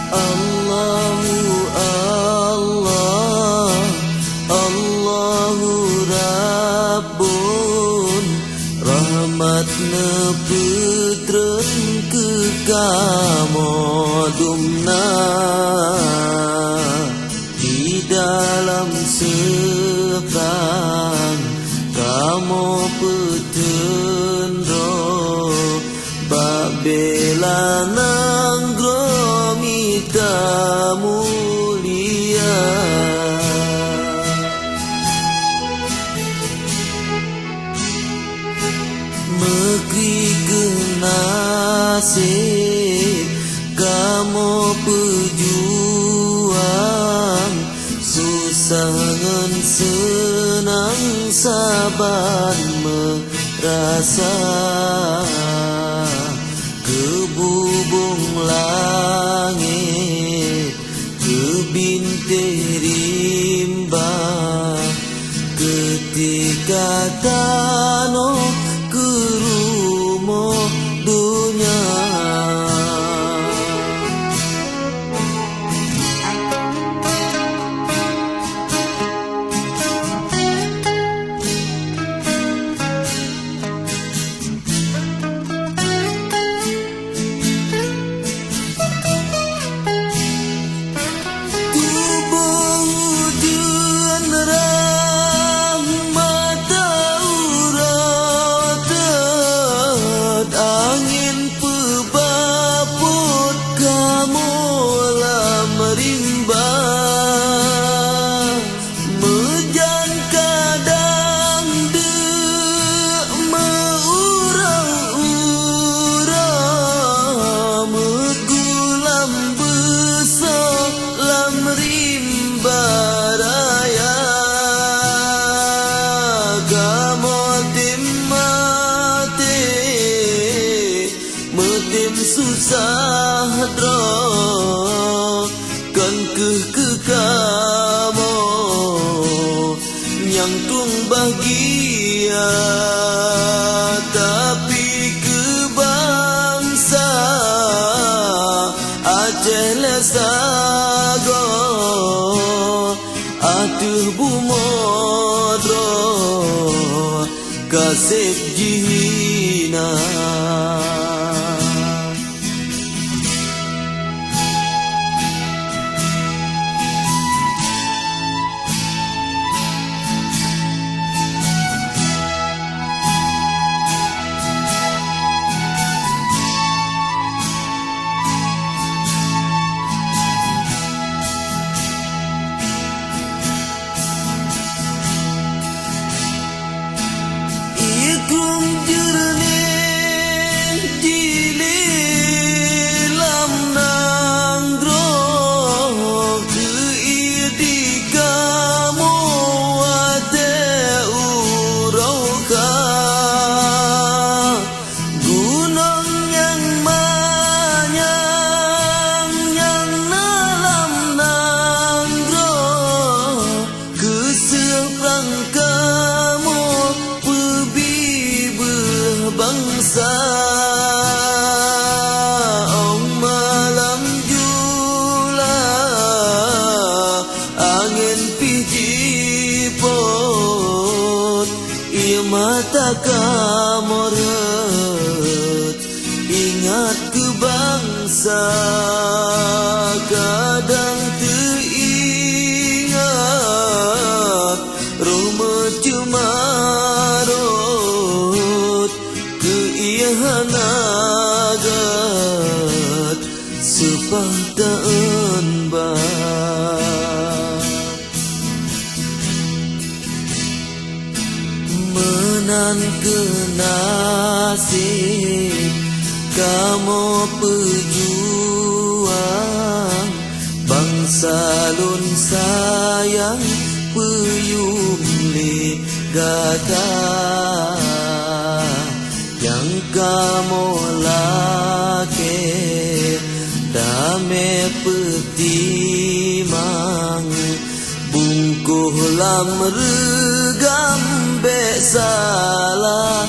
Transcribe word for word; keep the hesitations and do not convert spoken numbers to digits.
Allahu Allah, Allahu Rabbun, rahmat neupeutrön keu kamoe dumna. Di dalam seurang kamoe peuteun droe, bak bela nanggroe mita mulia. Meukri keuh naseb kamoe peujuang, susah ngon seunang saban meurasa. Keu bubông langét, keu bintéh rimba, keutika tanoh keu rumoh donya. Tuboh ujeuen rahmat uroe teuh, angén peubapôt kamoe lam rimba. Meujan kadang deuk meu-uroe-uroe, meugulam beusoe lam rimba raya. Kamoe tem maté, meutem susah droe, kon kheueh keu kamoe nyang tueng bahgia, tapi keu bansa Aceh lé sagoe ateueh bumoe droe ka seb jihina. Ikung jeureunéh jih lé lam nanggroe, keu ié di kamoe watée uroe kha. Gunong nyang manyang nyang na lam nanggroe, keu seurang kamoe peubibeuh bansa. Ong malam jula, angén pih jipot, ié mata kamoe rhot. Ingat keu bansa, kadang teuingat roh meucuma rhot, keu ié hana gét seupah taeun ba. Meunan kheueh naseb kamoe peujuang, bansa lôn sayang peuyuem lé gata. Nyang kamoe lakée damé peutimang, bungkôh lam reugam bék salah.